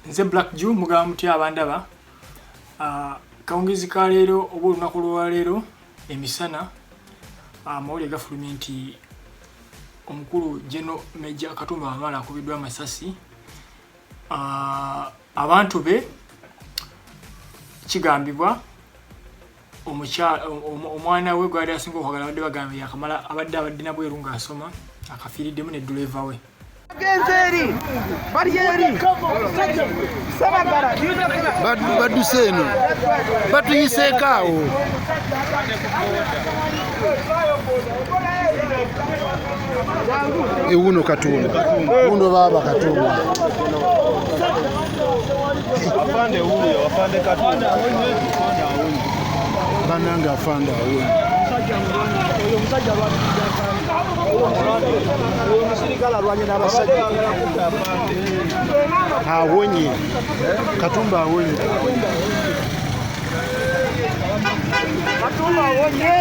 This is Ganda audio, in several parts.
Nze Black Jew, mugaba mutya abandaba? Kawungezi ka leero oba olunaku lwaleero emisana, amawulire gafulumye nti omukulu General Major Katumba Wamala akubiddwa amasasi. Abantu be kigambibwa omwana we gwali asinga okwagala abadde bagambye yakamala abadde nabweru ng'asoma akafiiriddemu ne dduleeva we. Badduse eno batuyiseeko awo. Ewuno Katumba, wuno baaba Katumba. Afande wuuyo, afande Katumba. Banange afande awonye. Awonye. Katumba awonye. Katumba awonye.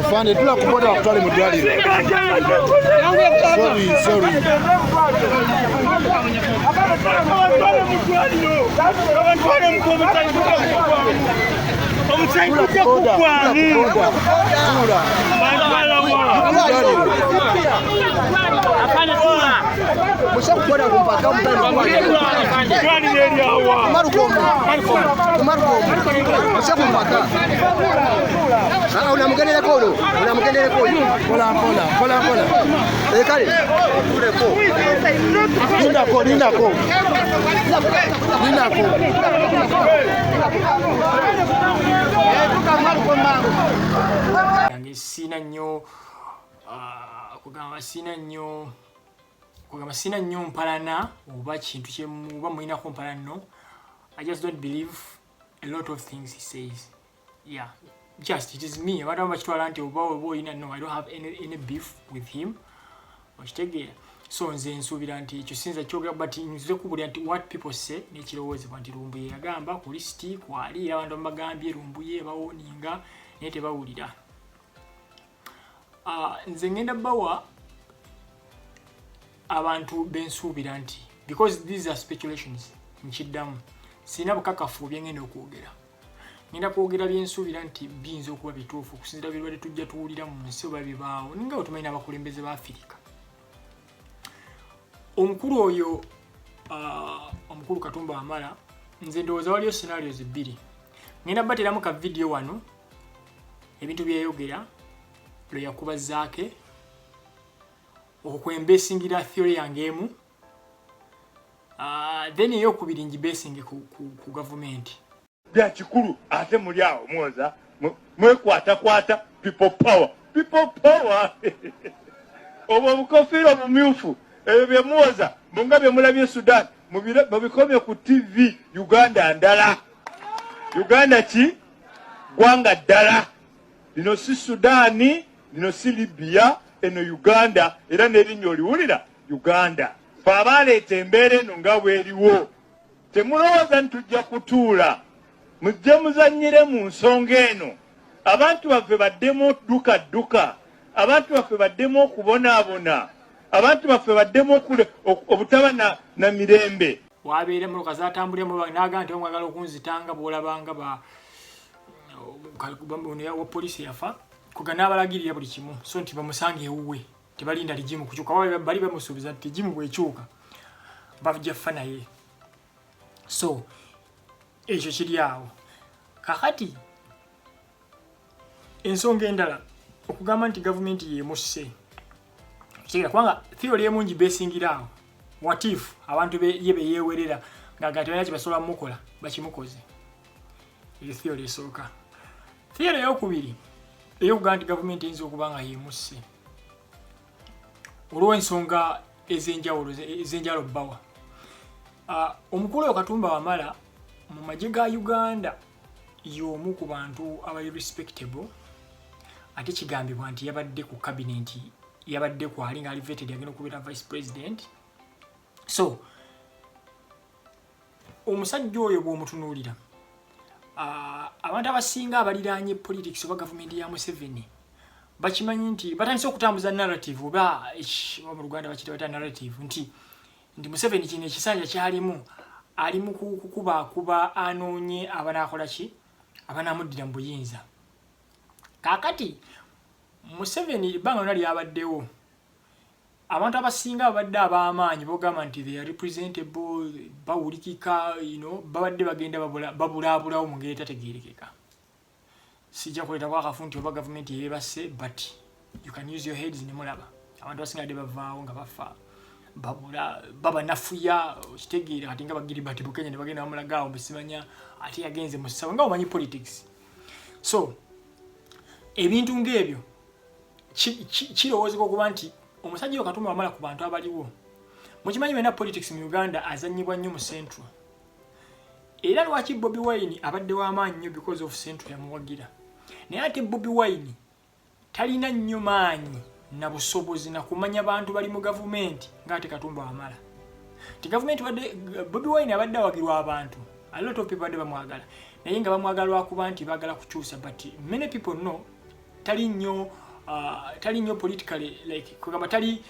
Afande tula kuboda bakutwale mu ddwaliro. Sorry, sorry. Tula kuboda, tula. Mpola mpola, mpola mpola. Lindako, lindako. Lindako. Yange sina nnyo kugamba sina nnyo kugamba sina nnyo mpalana oba kintu kye muba mulinako mpalana. No, I just don't believe a lot of things he says. Yeah, just it is me. Abantu abamu bakitwala nti oba olina. No, I don't have any beef with him, okitegeera? So nze nsuubira nti ekyo sinza kyogera, but nze kubulira nti what people say n'ekirowoozebwa nti Lumbuye yagamba ku lisiti kwali, era abantu bamugambye Lumbuye bawoninga naye tebawulira. Nze ngenda bawa abantu bensuubira nti, because these are speculations, nkiddamu, sirina bukakafu byengenda okwogera. Ngenda kwogera byensuubira nti biyinza okuba bituufu okusinziira bye tujja tuwulira mu nsi oba bibaawo ninga bwe tumanyi n'abakulembeze ba Afirika. Omukulu oyo, omukulu Katumba Wamala, nze ndowooza waliyo scenarios bbiri. Ngenda bateramu ka vidiyo wano ebintu byeyogera lwe yakuba Zaake, okwo kwembesingira theory yange emu. Then eyokubiri ngibesinge ku gavumenti. Bya kikulu ate muli awo mwoza mwekwatakwata people power, people power, obwo obukofiira obumyufu, ebyo bye muwoza munga bye mulabye Sudan, mubikomye ku TV. Uganda ndala, Uganda ki ggwanga ddala. Lino si Sudaani, lino si Libya, eno Uganda, era n'erinnya oliwulira Uganda. Fe abaaleeta embeera eno nga bweriwo, temulowooza nti tujja kutuula. Mujje muzannyire mu nsonga eno, abantu baffe baddemu odduka dduka, abantu baffe baddemu okubonaabona, abantu baffe baddemu obutaba na mirembe. Wabeera emmotoka zatambulira n'agamba nti bamwagala okunzitanga bw'olabanga ba wa poliisi yafa kuga n'abalagirira buli kimu, so nti bamusange ewuwe, tebalinda regime kukyuka. Bali bamusuubiza nti regime bwekyuka bajja ffa naye. So ekyo kiri awo. Kakati ensonga endala okugamba nti gavumenti yemusse kitegeera, kubanga theory emu ngibesingira awo, what if abantu ye beyewerera nga tebalina kyebasobola mumukola, bakimukoze? Eyo theory esooka. Theory eyokubiri eyokugamba nti gavumenti eyinza okuba nga yemusse olw'ensonga ez'enjawulo bbawa, omukulu oyo Katumba Wamala mu magye ga Uganda y'omu ku bantu abali respectable, ate kigambibwa nti yabadde ku cabinet, yabadde kwali nga ali vetted, agenda okubeera vice president. So omusajja oyo bw'omutunuulira, abantu abasinga abaliraanye politics oba gavumenti ya Museveni Bakimanyi nti batandise okutambuza narrative, oba mu Luganda bakiyita bata narrative, nti Museveni kino ekisanja kyalimu ali mu kukubaakuba, anoonye abanaakola ki, abanaamuddira mu buyinza. Kaakati Museveni ebbanga lyonna lyabaddewo, abantu abasinga babadde ab'amaanyi bogamba nti they are representable, bawulikika, babadde bagenda babulaabulawo mu ngeri etategeerekeka. Sijja kuleetako akafu nti oba gavumenti yeebase, but you can use your heads ne mulaba abantu abasinga badde bavaawo nga bafa, babula, babanafuya, okitegeera? Kati nga ba Gilbert Bukenya ne bagenda bamulaga awo, musimanya ate yagenze mu ssawa nga omanyi politics. So ebintu ng'ebyo kirowoozebwa okuba nti omusajja oyo Katumba Wamala, ku bantu abaliwo, mukimanyi mwena, politics mu Uganda azanyibwa nnyo mu central. Era lwaki Bobi Wine abadde w'amaanyi nnyo? Because of central yamuwagira. Naye ate Bobi Wine talina nnyo maanyi na busobozi na kumanya bantu bali mu gavumenti ng'ate Katumba Wamala. Nti gavumenti badde, Bobi Wine abadde awagirwa abantu, a lot of people badde bamwagala, naye nga bamwagala lwakuba nti baagala kukyusa. But many people know tali nnyo politically, like kugamba tali,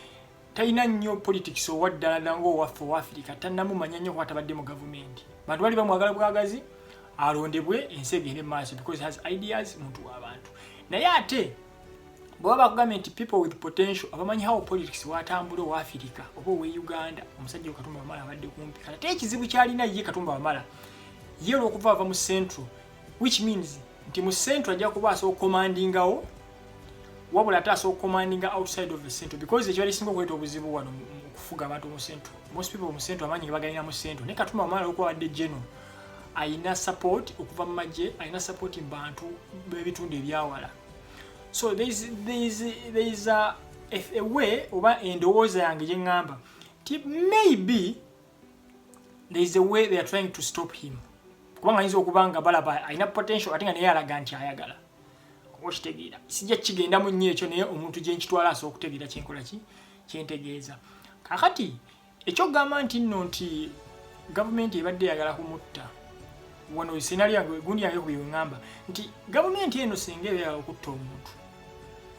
talina nnyo politics owa ddala ddala ngaowaffe owa Afirika. Tannamumanya nnyo kuba tabadde mu gavumenti. Bantu bali bamwagala bwagazi alondebwe, ensi egende mu maaso, because has ideas, muntu w'abantu. Naye ate bweba bakugambye nti people with potential abamanyi how politics watambula owa Afirika oba owe Uganda, omusajja Katumba Wamala abadde kumpi. Kati ate ekizibu kyalina ye Katumba Wamala, ye olwokuva ava mu central, which means nti mu central ajja kuba asobola okucommandingawo, wabula ate asobola okucommandinga outside of the central, because ekibali kisinga okuleeta obuzibu wano mu kufuga abantu mu central, most people mu central amaanyi ge bagalina mu central. Naye Katumba Wamala olwokuba abadde general, ayina support okuva mu magye, ayina support mu bantu b'ebitundu ebyawala. So there is a way, oba endowooza yange gye ŋŋamba nti maybe there is a way they are trying to stop him, kubanga ayinza okuba nga balaba alina potential, ate nga naye alaga nti ayagala. Oba okitegeera, sijja kigendamu nnyo ekyo, naye omuntu gye nkitwala asobola okutegeera kyenkola ki, kyentegeeza. Kakati ekyokugamba nti nno nti gavumenti ebadde eyagala kumutta wano, scenario yange, gundi yange kubye ŋŋamba nti gavumenti eno singa eba eyagala okutta omuntu,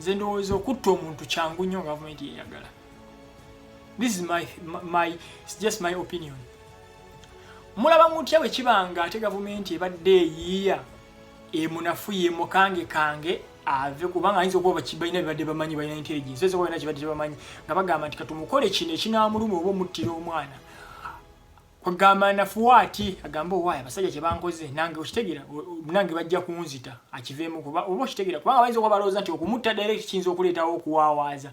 nze ndowooza okutta omuntu kyangu nnyo nga gavumenti yeyagala. This is my, it's just my opinion. Mulaba mutya bwe kiba nga ate gavumenti ebadde eyiiya emunafuye, mukange kange ave, kubanga ayinza okuba balina bibadde bamanyi, balina intelligence, oyinza okuba balina kibadde tebamanyi, nga bagamba nti katumukole kino ekinaamuluma oba omuttira omwana, kwegamba nafuwa ati agambe, owaayo abasajja kyebankoze nange, okitegeera, nange bajja kunzita, akiveemu. Kuba oba okitegeera, kubanga bayinza okuba balowooza nti okumutta direct kiyinza okuleetawo okuwaawaaza.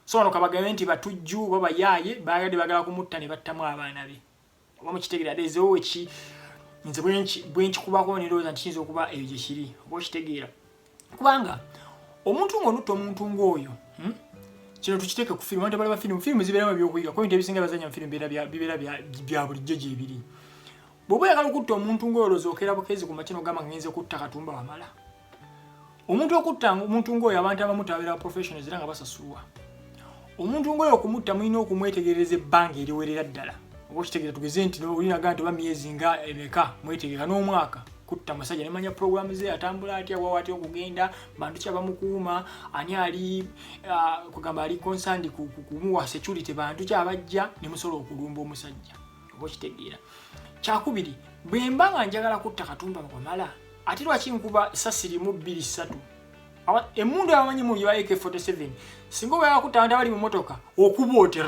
So wano kabagambe nti batujju oba bayaaye bagadde bagala kumutta ne battamu abaana be, oba mukitegeera? Adezewo eki nze bwenkikubako nerowooza nti kiyinza okuba eyo gye kiri, oba okitegeera? Kubanga omuntu ng'onutta omuntu ng'oyo, Kino tukiteeke ku firimu. Abantu abalaba firimu, firimu zibeeramu ebyokuyiga, kuba ebintu ebisinga bazanya mu firimu bibeera bya bulijjo gyebiri. Bw'oba oyagala okutta omuntu ng'olowooza okeera bukeezi ku makya n'ogamba ngenze kutta Katumba Wamala. Omuntu okutta omuntu ng'oyo, abantu abamu tabeera professionals era nga basasulwa. Omuntu ng'oyo okumutta mulina okumwetegereza ebbanga eriwerera ddala, oba okitegeera? Tugeze nti olinaga nti oba myezi nga emeka mwetegeka n'omwaka kutta musajja, nemanya programu ze, atambula atya, wawa atya okugenda, bantu ki abamukuuma, ani ali kugamba ali concerned kumuwa security, bantu ki abajja ne musobola okulumba omusajja, oba okitegeera? Kyakubiri, bwe mba nga njagala kutta Katumba Wamala, ate lwaki nkuba sasi limu, bbiri, ssatu? Emmundu abamanyi mu bya AK47, singa oba yakutta abantu abali mu motoka, okuba oti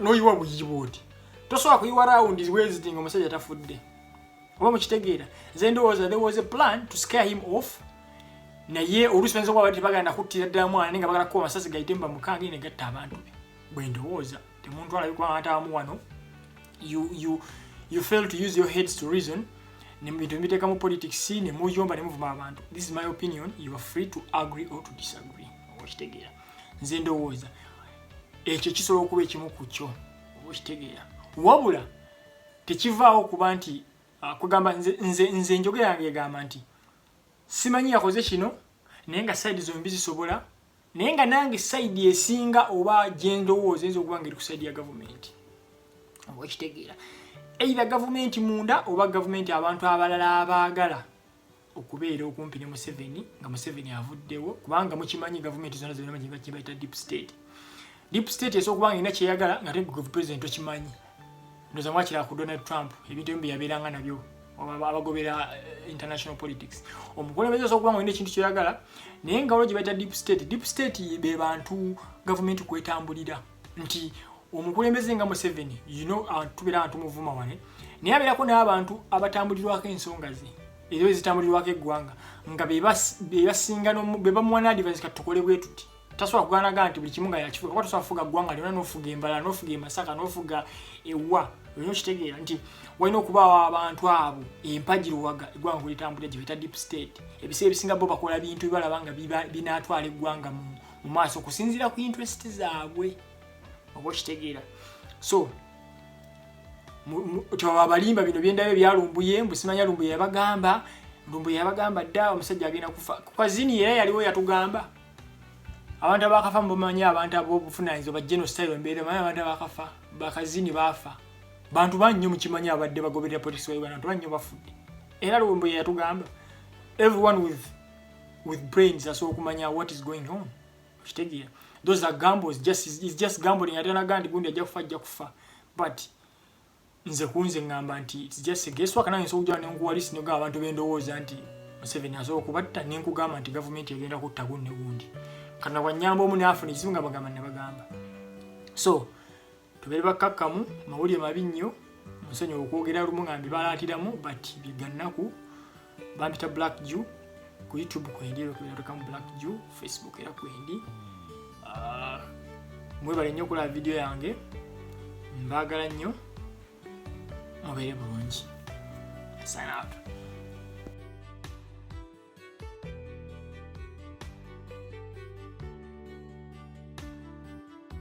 n'oyiwa buyiba oti, tosobola kuyiwa round weziti nga omusajja tafudde, oba mukitegeera? Nze ndowooza there was a plan to scare him off. Naye oluusi bayinza okuba tebagala nakuttira ddala mwana, naye nga bagala kukuba amasasi gayitemu bamukange ne gatta abantu be. Bwe ndowooza. Temuntwala kubanga abantu abamu wano you fail to use your heads to reason, ne bintu mbiteeka mu politics ne muyomba ne muvuma abantu. This is my opinion, you are free to agree or to disagree, oba okitegeera? Nze ndowooza ekyo kisobola okuba ekimu ku kyo, oba okitegeera? Wabula tekivaawo kuba nti kugamba nze njogera yange egamba nti simanyi yakoze kino, naye nga side zombi zisobola, naye nga nange side esinga oba gyendowooza eyinza okuba nga eri ku side ya gavumenti, oba okitegeera? Either gavumenti munda oba gavumenti abantu abalala abaagala. Okubeera okumpi ne Museveni nga Museveni avuddewo, kubanga mukimanyi gavumenti zonna zonna kibayita deep state. Deep state esobola okuba nga erina kyeyagala nga te president tokimanyi. Ndoza mwakira ku Donald Trump, ebintu ebimu byeyabeeranga nabyo abagobera international politics. Omukulembeze osobola okuba nga olina ekintu kyoyagala, naye nga waliwo gye bayita deep state. Deep state be bantu gavumenti kwetambulira, nti omukulembeze nga Museveni, tubeera nga tumuvuma wane, naye abeerako n'abantu abatambulirwako ensonga ze ezo ezitambulirwako eggwanga, nga be basinga be bamuwa n'advice, kati tukole bwe tuti. Tasobola kuganaga nti buli kimu nga yakifuga, kuba tosobola kufuga ggwanga lyonna, n'ofuga embalala, n'ofuga emasaka, n'ofuga ewa. Olina okitegeera nti walina okubaawo abantu abo empagiruwaga eggwanga kulitambulira, gye bayita deep state. Ebiseera ebisinga bo bakola bintu bibalaba nga binaatwala eggwanga mu maaso okusinziira ku interest zaabwe, oba okitegeera. So tebaba abalimba. Bino byendabye byalumbuye, mbu simanya Lumbuye yabagamba, Lumbuye yabagamba dda omusajja agenda kufa. Kazini era yaliwo yatugamba abantu abakafa. Mubamanyi abantu ab'obuvunanyizibwa ba genocide, embeera manyi abantu abakafa, bakazini baafa, bantu bannyo. Mukimanyi abadde bagoberera politics wa Uganda, bantu bannyo bafudde. Era Lumbuye yatugamba. Everyone with brains asobola okumanya what is going on, okitegeera. Those are gambles, just is just gambling. Ate naga nti gundi ajja kufa, ajja kufa, but nze kunze ngamba nti it's just a guess work. Nange nsobola okujja nenkuwa list negamba abantu bendowooza nti Museveni asobola okubatta, nenkugamba nti gavumenti egenda kutta gundi ne gundi. Katonda bwanyamba omu naafuna ekizibu nga bagamba nebagamba. So tubeere bakkakkamu. Mawulire mabi nnyo, nsonyiwa okwogera lumu nga mbibalaatiramu, but bigannaku. Bampita Black Jew ku YouTube kwendi, era Black Jew Facebook era kwendi. Mwebale nnyo okulaba vidiyo yange, mbaagala nnyo, mubeere bulungi. Sign out.